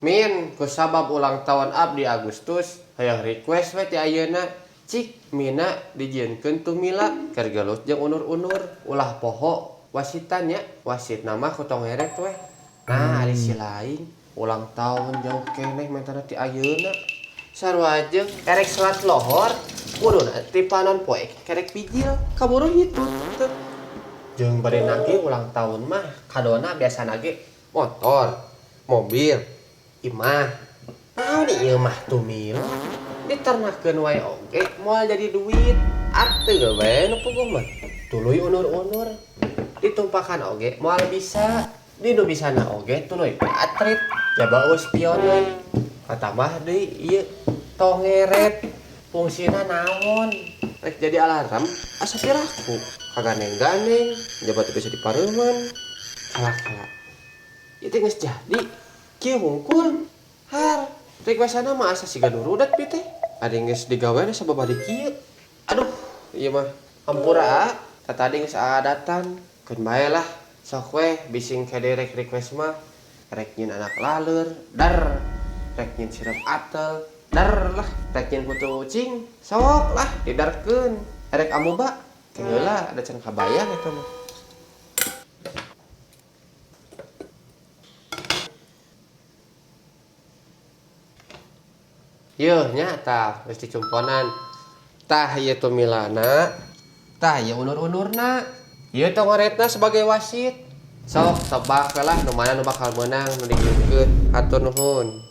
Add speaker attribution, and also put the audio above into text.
Speaker 1: Min, kusabab ulang tahun abdi Agustus, hayang request we ti ayeuna. Cik Mina dijieunkeun tumila keur gelut jeung unur-unur, ulah poho wasitan nya, wasit nama ku tong herek we. Nah, ari si lain ulang tahun jauh keneh mentana ti ayeuna. Sarua jeung erek salat lohor, kuduna ti panon poe kerek bijil, kaburu hitut. Jeung bade nagih ulang tahun mah kadona biasana ge motor, mobil, imah. Naon ieu mah tumila? Diternakeun wae oge moal jadi duit. Ateul we nu puguh mah. Tuluy unur-unur. Ditumpakan oge moal bisa. Di nu bisana oge tuluy atrit. Jaba eueuh spionan. Katambah deui ieu tongeret. Fungsina naon? Rek jadi alarm asa piraku. Kaganeng-ganeng, jaba teu bisa dipareuman. Kala-kala. Ieu teh geus jadi. Kieu hungkul. Har, requestana mah asa siga nu rudet pi teh. Ari geus digawean asa babari kieu. Aduh, ieu mah hampura ah. Tatadi geus aadatan. Keun bae lah. Sok we bising kade rek request mah. Rek nyin anak laleur, dar. Rek nyin sirup atel, dar lah. Rek nyin putu ucing, sok lah didarkeun. Rek amuba, heula ada can kabayang eta mah. Yeuh nya tah geus dicumponan. Tah ieu tumilana, tah ieu unur-unurna. Ieu tongoretna sebagai wasit. Sok tebak lah nu mana nu bakal meunang nu dikieukeun. Hatur nuhun.